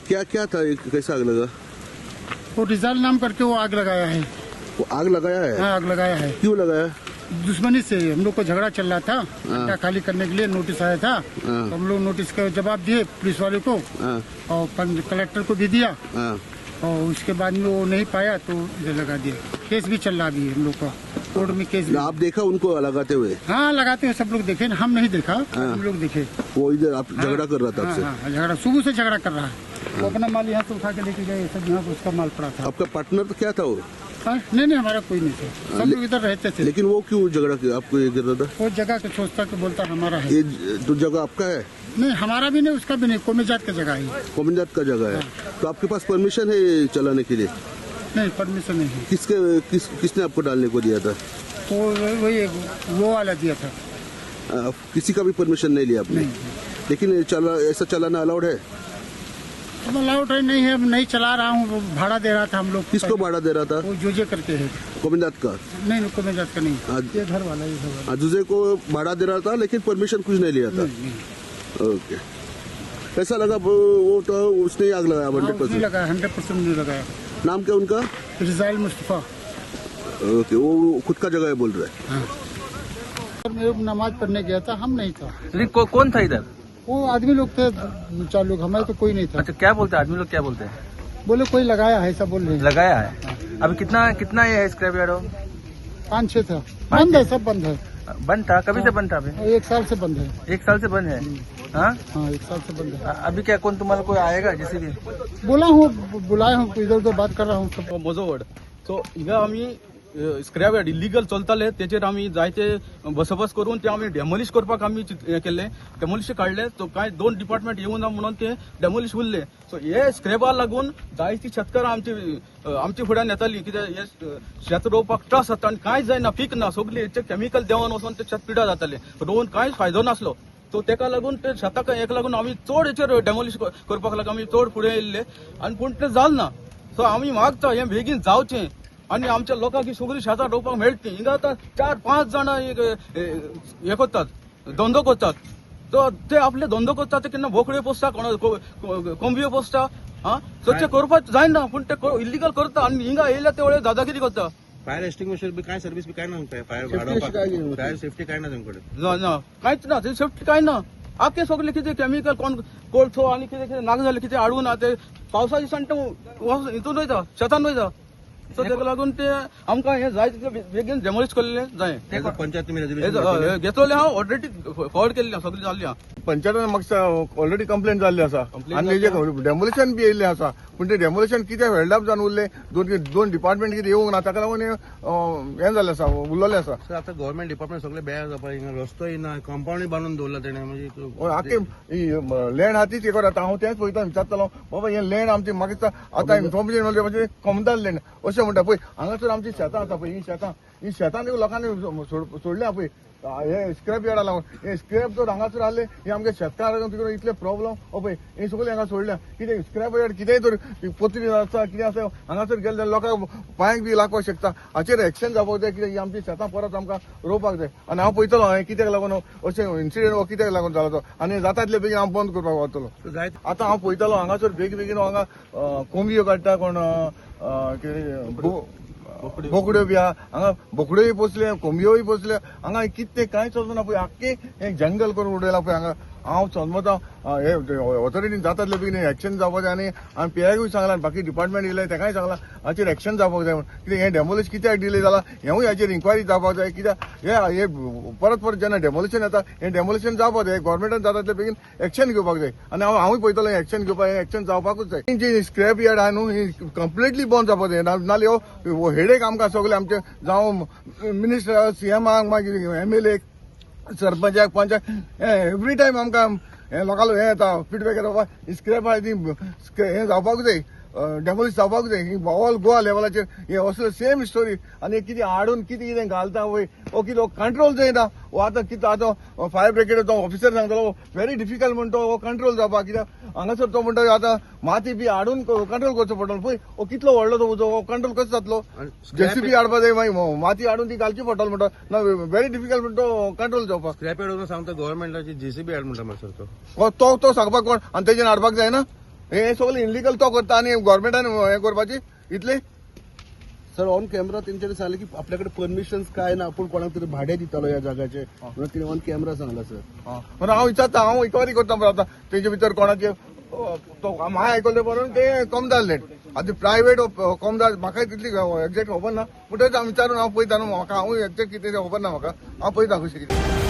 क्या क्या था, कैसा आग लगा? वो रिजाल नाम करके वो आग लगाया है। वो आग लगाया है? हाँ, आग लगाया है। क्यों लगाया? दुश्मनी से हम लोग को झगड़ा चल रहा था। अड्डा खाली करने के लिए नोटिस आया था, तो हम लोग नोटिस का जवाब दिए पुलिस वाले को और कलेक्टर को भी दिया, और उसके बाद में वो नहीं पाया तो इधर लगा दिया। केस भी चल रहा अभी हम लोग का कोर्ट में केस। आप देखा उनको लगाते हुए? हाँ, लगाते हुए सब लोग देखे, हम नहीं देखा, हम लोग देखे। वो इधर आप झगड़ा कर रहा था आपसे? हाँ, झगड़ा सुबह से झगड़ा कर रहा है। वो अपना माल यहाँ से उठा के लेके गए, सब यहाँ उसका माल पड़ा था। आपका पार्टनर तो क्या था वो? नहीं नहीं, हमारा कोई नहीं था, सब लोग इधर रहते थे। लेकिन वो क्यों झगड़ा किया आपको ये कर रहा था? वो जगह के सोचता के बोलता हमारा है। ये तो जगह आपका है? नहीं, हमारा भी नहीं, उसका भी नहीं, कोमेजात का जगह है। कोमेजात का जगह है। तो आपके पास परमिशन है चलाने के लिए? नहीं, परमिशन नहीं है। किसने आपको डालने को दिया था? वो वही वो वाला दिया था। किसी का भी परमिशन नहीं लिया आपने? लेकिन ऐसा चलाना अलाउड है? अलाउड नहीं है, नहीं चला रहा हूँ, भाड़ा दे रहा था हम लोग। किसको भाड़ा दे रहा था? वो जुजे करके है। कोमेजात का? नहीं, कोमेजात का नहीं, ये घर वाला, ये घर वाला। जुजे को भाड़ा दे रहा था लेकिन परमिशन कुछ नहीं लिया था। ओके, कैसा लगा? वो तो उसने ही आग लगाया। 100% लगाया, 100% नहीं लगाया। नाम क्या उनका? रिजाइल मुस्तफा। ओके, वो खुद का जगह है बोल रहे हैं। मैं नमाज पढ़ने गया था, हम नहीं था। लेकिन कौन था इधर? वो आदमी लोग थे, 4 लोग, हमारे तो कोई नहीं था। अच्छा, क्या बोलते हैं आदमी लोग, क्या बोलते हैं? बोले कोई लगाया है, ऐसा बोल रहे हैं। लगाया है। अभी कितना कितना ये है स्क्रैप यार्ड? 5-6 था। बंद है, सब बंद है। बंद था? कभी से बंद था? अभी 1 साल से बंद है। 1 साल से बंद है? हाँ हाँ, 1 साल से बंद है। अभी क्या कौन तुम्हारा कोई आएगा? जैसे कि बोला हूँ, बुलाया हूँ, इधर उधर बात कर रहा हूँ। म्हजो वड सो हिंगा आमी स्क्रॅप यार्ड इलिगल चलताले तेचेर आमी जायते बसोबस करून ते आमी डेमोलिश करपाक आमी हें केल्लें, डेमोलिश काडलें. सो कांय 2 डिपार्टमेंट येवना म्हणून ते डेमोलिश उरले. सो हे स्क्रॅपा लागून जायती शेतकारां आमची फुड्यान येताली, कित्याक हे शेत रोवपाक त्रास जाता आनी कांय जायना, पीक ना, सगळी हेचे केमिकल देंवन वचोन ते शेत पिडा जाताले, रोवन कांय फायदो नासलो. सो तेका लागून ते शेताक हेका लागून आमी चड हेचेर डेमोलिश करपाक लागून आमी चड फुडें येयल्ले आनी पूण तें जालें ना. सो आमी मागता हें बेगीन जावचें आनी आमच्या लोकांक ही सगळीं शेतां रोवपाक मेळटलीं. हिंगा आतां 4-5 जाणां हे करतात, धंदो करतात. तो ते आपले धंदो करतात, ते केन्ना बोकड्यो पोसता, कोण कोंबयो पोसता. आं, सो ते करपाक जायना, पूण ते इलिगल करता आनी हिंगा येयल्या ते वेळार दादागिरी करता. फायर एक्सटिंग्विशर बी काय सर्वीस बी काय ना, फायर फायर सेफ्टी काय ना तुमकडे? ना ना, कांयच ना, ते सेफ्टी काय ना. आखे सगळे कितें केमिकल कोण कोळसो आनी कितें कितें नाका जालें कितें हाडून ते पावसा दिसान ते हितून वयता, शेतान वयता. सो तेका लागून ते आमकां हें जाय तितलें बेगीन डेमोलिश केल्लें जाय. पंचायत तुमी रेजोल्युशन घेतलेलें हांव ऑलरेडी फॉरवर्ड केल्लें, सगळें जाल्लें आहा. पंचायतान म्हाका ऑलरेडी कंप्लेन जाल्ली आसा आनी डेमोलिशन बी येयल्लें आसा, पूण तें डेमोलिशन कित्याक हेल्ड अप जावन उरलें, दोन डिपार्टमेंट कितें येवंक ना, ताका लागून हें जाल्लें आसा, उरलेलें आसा. सर आतां गव्हर्मेंट डिपार्टमेंट सगळे बेजार जावपा, हिंगा रस्तोय ना, कंपाउंडूय बांदून दवरला तेणें. म्हणजे आख्खे लँड आहा तीच हे आतां हांव तेंच पळयता, विचारतलो बाबा हें लँड आमची म्हाका आतां इन्फॉर्मेशन मेळ्ळें म्हणजे कोमदार लँड अशें म्हणटा. पळय हांगासर आमची शेतां आसा, पळय ही शेतां, ही शेतां लोकांनी सोडल्या पळय हे स्क्रॅप यार्डा लागून. हे स्क्रॅप जर हांगासर आहले हे आमगे शेतकारांक तिकडून इतले प्रॉब्लम. हो पळय हे सगळे हांगा सोडल्या, कितें स्क्रॅप यार्ड कितेंय तर पोत्री आसा कितें आसा हांगासर गेले जाल्यार लोकांक पांयांक बी लागपाक शकता. हाचेर एक्शन जावपाक जाय, कित्याक ही आमची शेतां परत आमकां रोवपाक जाय. आनी हांव पळयतलो हें कित्याक लागून अशें इन्सिडंट हो कित्याक लागून जाला तो, आनी जाता तितले बेगीन हांव बंद करपाक वतलो. आतां हांव पळयतलो हांगासर बेगीन बेगीन हांगा कोंबयो काडटा, कोण कितें बोकड्यो बी आहा, हांगा बोकड्योय पोसले, कोंबयोय पोसले, हांगा कितें कांय चलना पळय, आख्खें हें जंगल करून उडयलां पळय हांगा. हांव समजता हे ऑथॉरिटीन जाता तितले बेगीन एक्शन जावपाक जाय आनी हांवें पी आयकूय सांगलां, बाकी डिपार्टमेंट येयले तेकाय सांगलां हाचेर एक्शन जावपाक जाय म्हूण. कित्याक हें डेमोलिश कित्याक डिले जालां हेंवूय हाचेर इन्क्वायरी जावपाक जाय. कित्याक हे परत परत जेन्ना डेमोलिशन येता हें डेमोलिशन जावपाक जाय, गव्हर्मेंटान जाता तितले बेगीन एक्शन घेवपाक जाय. आनी हांवूय पळयतलो हें एक्शन घेवपाक, हें एक्शन जावपाकूच जाय. जी स्क्रॅप यार्ड आहा न्हू ही कंप्लिटली बंद जावपाक जाय, नाल्यार हो हेडेक आमकां सगळे आमचे जावं मिनिस्टर सीएमाक मागीर एमएलए सरपंचाक पंचाक एवरी टायम आमकां हें लोकांलो हें येता फिडबॅक येता बाबा स्क्रॅप आहा ती हें जावपाक जाय, डेमोलिश जावपाक जाय ऑल गोवा लेवलाचेर. हे असले सेम स्टोरी आनी कितें हाडून कितें कितें घालता वय, ओ कितें कंट्रोल जायना. हो आतां कितें आतां फायर ब्रिगेड तो ऑफिसर सांगतलो व्हेरी डिफिकल्ट म्हणटा हो कंट्रोल जावपाक, कित्याक हांगासर तो म्हणटा आतां माती बी हाडून कंट्रोल करचो पडटलो. पळय हो कितलो व्हडलो तो उजो, हो कंट्रोल कसो जातलो? जेसीबी हाडपा जाय, मागीर माती हाडून ती घालची पडटलो म्हणटा ना, व्हेरी डिफिकल्ट म्हणटा कंट्रोल जावपाक. स्क्रॅप यार्ड सांगता गव्हर्मेंटाची जेसीबी हाड म्हणटा सर तो तो सांगपाक कोण आनी तेजेन हाडपाक जायना. हे सगळें इलिगल तो करता आनी गव्हर्मेंटान हें करपाची इतले. सर ऑन कॅमेरा तेंच्यानी सांगलें की आपल्याकडे परमिशन्स काय ना, आपूण कोणाक तरी भाडें दितालो ह्या जाग्याचे म्हणून तिने ऑन कॅमेरा सांगला सर. म्हणून हांव विचारता, हांव इन्क्वायरी करता पळय आतां तेजे भितर कोणाचे तो म्हाका आयकलें बरोवन ते कोमदार लँड. आतां प्रायवेट कोमदार म्हाका तितली एग्जॅक्ट खबर ना, पूण तेच हांव विचारून हांव पळयता न्हू, म्हाका हांव एग्जॅक्ट कितें तें खबर ना म्हाका, हांव पळयता कशें कितें.